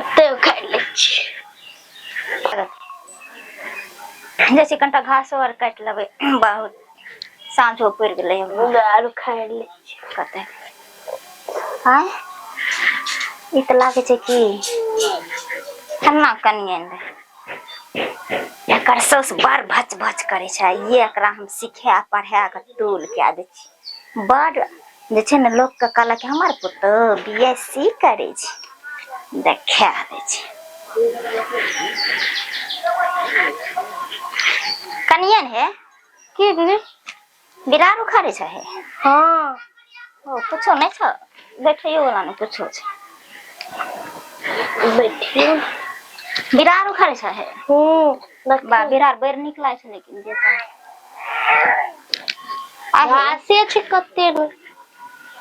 एते उखाड़ि लै छियै। जाइ छी कनिटा घासो आर काटि लेबै, बहुत साँझो पड़ि गेलै। आर उखाड़ि लै छियै। कतै आँय, ई तऽ लागै छै कि फन्ना कनिए ने एकर साउस बड़ भच भच करै छै। ये एकरा हम सिखा पढ़ा कऽ टोल कए दै छी। बड़ जे छै ने लोकके कहलक कि हमर पुतोहु बी एस सी करै छै, देखा दै छै। कनिए ने हे। की दीदी? बिरार उखाड़ै छै हे? हँ। ओ कुछो नहि छौ, बैठैयो वाला नहि कुछो छै। बैठियो। बिरार उखाड़ै छै हे? हूँ। बा, बिरार बड़ नीक लागै छै, लेकिन जे घासे छै कते ने।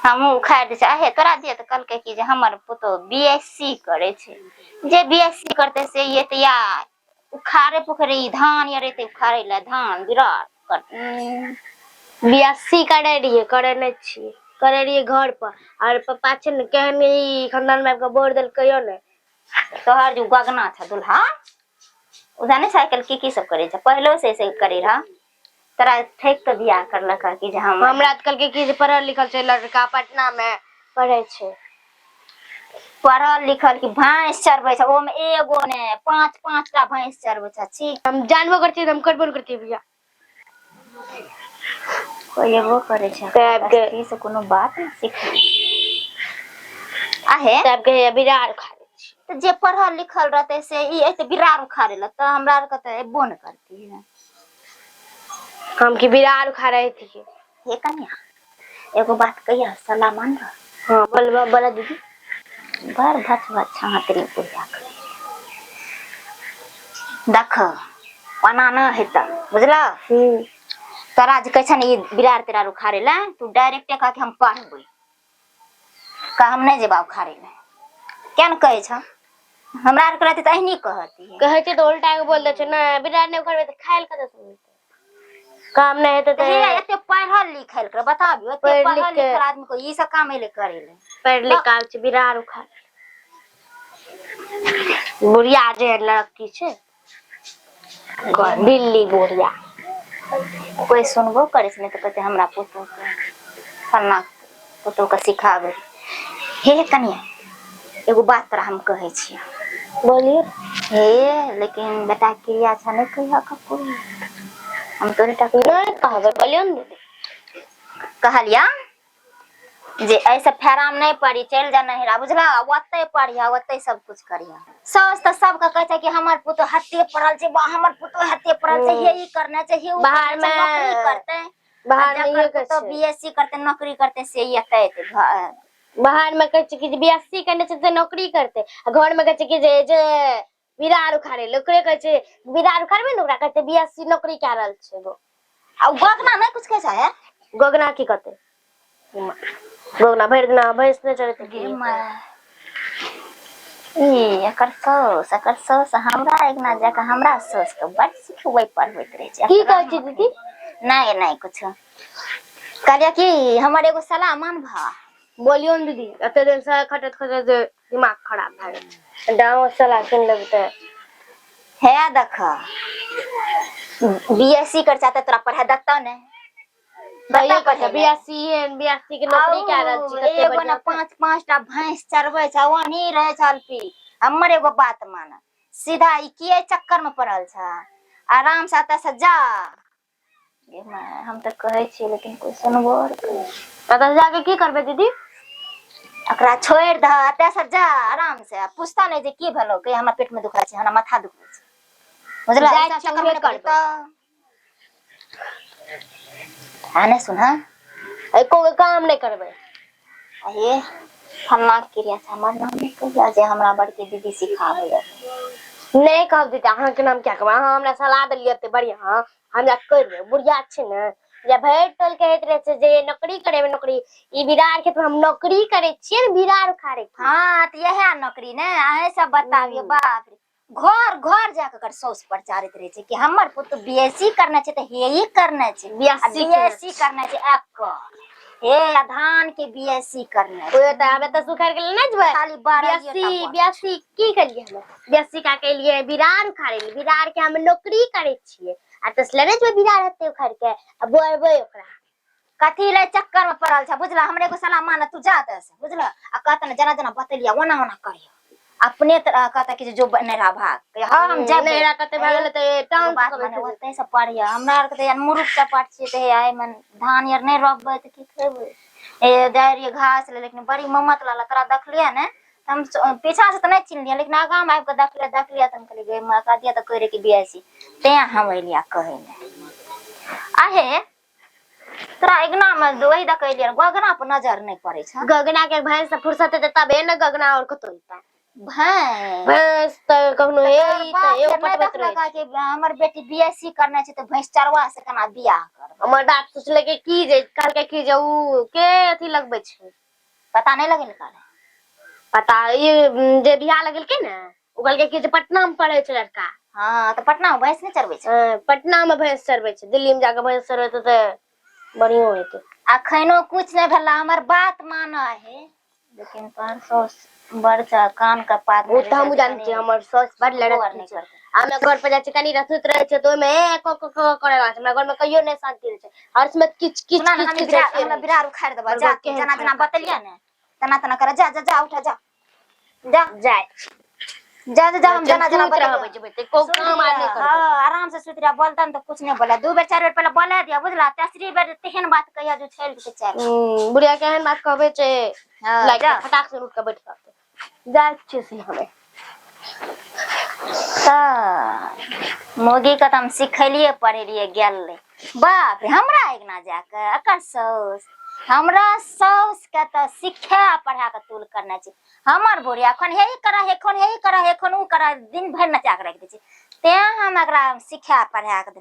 हमहूँ उखाड़ि दै छियै। आहे तोरा दिया तऽ कहलकै कि जे हमर पुतोहु बी एस सी करै छै। जे बी एस सी करतै से ये तऽ या उखाड़े पोखरे ई धान यार एते उखाड़े लए धान बिरार करतै। बी एस सी करै रहियै, करै नहि छियै, करै रहियै घर पर। आर पप्पा छै ने केहन ई खानदान मे आबि कऽ बोर देलकै यौ ने। तोहर जे गगना छ दुल्हा, ओ जानै छै आइ काल्हि की की सब करै छै? पहिलो से ऐसे करै रह, तोरा ठकि कऽ बियाह करलक कि जे हम हमरा तऽ कहलकै कि जे पढ़ल लिखल छै लड़का, पटना मे पढ़ै छै। पढ़ल लिखल कि भैंस चरबै छै? ओमे एगो ने, पाँच पाँच टा भैंस चरबै छै। छी। हम जानबो करतियै तऽ हम करबो नहि करतियै बियाह। कोइ एगो करै छै तब के- स्त्री से कोनो बात नहि सीख आहे। तब के बिरार खा लै छी। तऽ जे पढ़ल लिखल रहतै से ई एते बिरार उखाड़े लए तऽ हमरा आरके तऽ एबो नहि करतियै। हम की बिरार उखाड़ै थिए? हे कन्या, एगो बात कहिया, सलाह मानबह? हाँ, बोलबा, बोला दीदी। बड़ भच भच अहाँ तेरी बुढ़िया के देख, ओना न हेतऽ, बुझलह? तोरा जे कहै छै ने ई बिरार तिरार उखाड़े लए, तू डायरेक्टे कह कि हम पढ़बै, कह हम नहि जेबा उखाड़े लए। किया ने कहै छह? हमरा आरके रहतै तऽ अहिनी कहतियै। कहै छै तऽ उल्टा के बोल दै छै ने, बिरार नहि उखाड़बै तऽ खाय लए कतऽ से मिलतै? काम नहि हेतै तऽ तऽ हे, एते पढ़ल लिखल के बताबियो, एते पढ़ि पढ़ल लिख के- लिखल आदमी को ई सब काम एले करे ले? पढ़ि लिख के आबै छै बिरार उखाड़ बुढ़िया जे लड़की छै, बिल्ली बुढ़िया। कोइ सुनबो करै छै? नहि तऽ कहतै हमरा पुतोहके, फल्लाँ पुतोहके सिखाबै। हे कनिया, एगो बात तोरा हम कहै छियौ। बोलिए। हे, लेकिन बेटा क्रिया छ नहि कहिया ककरो, हम तोरे टा नहि कहबै, बोलियौ ने दीदी। कहलिया जे एहिसँ फेराम नहि पड़ी, चलि जा नहिरा, बुझलह? ओतहि पढ़िह, ओतहि सब कुछ करिह। साउस तऽ सबके कहै छै कि हमर पुतोह हत्ते पड़ल छै, बा हमर पुतोह हत्ते पड़ल छै, हे ई करने छै, हे ओ बाहर करने छै, नौकरी मे- करतै। बाहर मे जकर इहे कहै पुतोह छै। बी एस सी करतै, नौकरी करतै, से एतै एतै घर। बाहर मे कहै छै कि जे बी एस सी करने छै से नौकरी करतै, आ घर मे कहै छै कि जे जे बिरार उखाड़े ले, ओकरे कहै छै बिरार उखाड़बै ने, ओकरा कहै छै बी एस सी नौकरी कए रहल छै एगो। आ ओ गगना नहि कुछ कहै छै हे? गोगना की कहतै? गोगना भरि दिना भैंस नहि चढ़ैत। गे माय, ई एकर साउस, एकर साउस हमरा अङ्गना जाकऽ हमरा साउसके बड़ सिखबै पढ़बैत रहै छै। की कहै छै दीदी? नहि नहि, कुछो। कहलियै कि हमर एगो सलाह मानबह? बोलियौ ने दीदी, एते दिन से खटैत खटैत दिमाग खराब भए गेल छै, डाँव सलाह सुनि लेबै तऽ। हे देख, बी एस सी कर चाहते तोरा पढ़ा देतौ ने? तैयो कहै छै B S C, B S C के नौकरी कए रहल छी, कते एगो ने बढ़िआँ। पाँच पाँच टा भैंस चरबै छै, ओनही रहै छै अल्पी। हमर एगो बात मान, सीधा ई किए चक्कर में पड़ल छ? आराम से एतऽ से जा। गे माय, हम तऽ कहै छियै लेकिन कोइ सुनबो आर करै? एतऽ जाके की करबै दीदी? एकरा छोड़ि दह, एतऽ से जा आराम से। पूछता नहि जे की भेलौ? के हमरा पेट में दुखाइ छै, हमरा माथा दुखाइ छै, बुझला? जाइ ई सब छी, चक्कर में उहे नहि पड़ै। करबै। तऽ आ नहि सुन एको गो काम नहि करबै। हे, फल्लाँ क्रिया छै, हमर नाम नहि कहिया जे हमरा बड़की दीदी सिखाबैया। नहि कहब दीदी, अहाँके नाम क्या कहब? अहाँ हमरा सलाह देलियै एते बढ़िआँ, हम जा करबै। बुढ़िया छै ने जे भरि टोल कहैत रहै छै जे नौकरी करेबै नौकरी, ई बिरार खेत मे हम नौकरी करै छियै ने बिरार उखाड़े के। हाँ तऽ इएह नौकरी ने अहें सब बताबियौ। बाप रे, घर घर जाके ओकर साउस प्रचारित रहै छै कि हमर पुत बी एस सी करने छै तऽ हे ई करने छै BSc B S C करने छै एकर। हे आ धान के बीएससी करने छै। ओए तऽ आबे तऽ सुखार के नहि जेबै। खाली 12। बीएससी, बीएससी की केलियै हमे? बीएससी का केलियै? बिरार उखाड़े। बिरार के हम नौकरी करै छियै आ तऽ लेने जेबै बिरार हेतै उखाड़ के आ बोएबै ओकरा। कथी ले चक्कर में पड़ल छ बुझला? हमरे एगो सलाह मान, तू जा तऽ से बुझला, आ कहत ने जेना जेना बतेलिया ओना ओना करियो अपने। तऽ कहता कि जे जो नैहरा भाग, कहियो हाँ हम जेबै। नैहरा कते भागल तऽ एगो टाउन बात माने ओतै से पढ़िय। हमरा आरके तऽ यार मुरुख चपाट छियै, तऽ हे एहिमे धान आर नहि रोपबै तऽ की खेबै? ए जाइ रहियै घास ले, लेकिन बड़ी ममत लागल। तोरा देखलियै ने तऽ हम पीछा से तऽ नहि चिन्हलियै, लेकिन आगाँ मे आबि कऽ देखलियै, देखलियै तऽ हम कहलियै गे माँ, कहतियै तऽ कहै रहै कि बियाह छी, तें हम एलियै कहै लए। आहे तोरा अगना मे वही दऽ कऽ एलियै, गगना पर नजर नहि पड़ै छै? गगना के भैंस से फुर्सत हेतै तबे ने गगना और कतौ जेतै। भैंस? भैंस तऽ कखनो हे तोहर ई बाप तऽ एगो के नहि पटबैत रहै देखलक छै। कि हमर बेटी बी एस सी करने छै तऽ भैंस चरवा से केना बियाह करबै? हमर बाप सोचलकै की जे कहलकै की जे उ के अथी लगबै छै। पता नहि लगेलकै? पता ई जे बियाह लगेलकै ने, ओ कहलकै की जे पटना मे पढ़ै छै लड़का। हँ, तऽ पटना मे भैंस नहि चरबै छै? पटना मे भैंस चरबै छै। दिल्ली मे जाके भैंस चरबेतै तऽ बढ़ियो हेतै। अखनो कुछ नहि भेला, हमर बात मानऽ है, लेकिन तोहर साउस बड़ छ कान के पात। ओ तऽ हमहूँ जानै छियै, हमर साउस बड़ सुनबो आर लड़की नहि छै। करतै। हमे घर पर जाइ छियै, कनी सुति रहै छै तऽ ओहिमे ए क क क करे लागै छै। हमरा घर मे कहियो नहि शान्ति रहै छै, हर समय किच किच सुना ने किच हम किच बिरार होइते हमरा रहै छै। बिरार उखाड़ि देबऽ। हमर जा घर तू केहन जेना जेना खड़का छै। बतेलियै ने तना तना कर। जा जा जा, उठा, जा जा। जाय। जा जा जा, हम जेना जेना सुति बतेलियै रहबै, जेबै तऽ एको सुति काम आर नहि रह। करबै। हँ, आराम से सुति रह। बोलतन तऽ कुछ नहि बोले। दू बेर चारि बेर पहिले बोले दिया बुझला, तेसरी बेर तेहन बात कहिया जो छेल के चल। बुढ़िया के एहन बात कहबै छै हँ लागि जा। फटाक से उठ के बैठ रहतै। जाइ छियै से हमे। तऽ मौगी के तऽ हम सिखेलियै पढ़ेलियै, गेलै। बाप रे, हमरा अङ्गना जाके एकर साउस हमरा साउस के तऽ सिखा पढ़ा के तुल करने छै। हमर बुढ़िया एखन हे ई करऽ, एखन हे ई करऽ, एखन ओ करऽ, दिन भरि नचा के राखि दै छै। तें हम एकरा सिखा पढ़ा के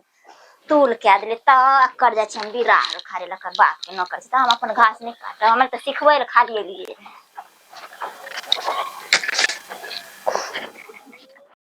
तूल कए देलियै। तऽ एकर जाइ छियै हम बिरार उखाड़े लए। एकर बापके नौकर छै तऽ हम अपन घास नहि काटब। हमरा तऽ सिखबै लए खाली एलियै।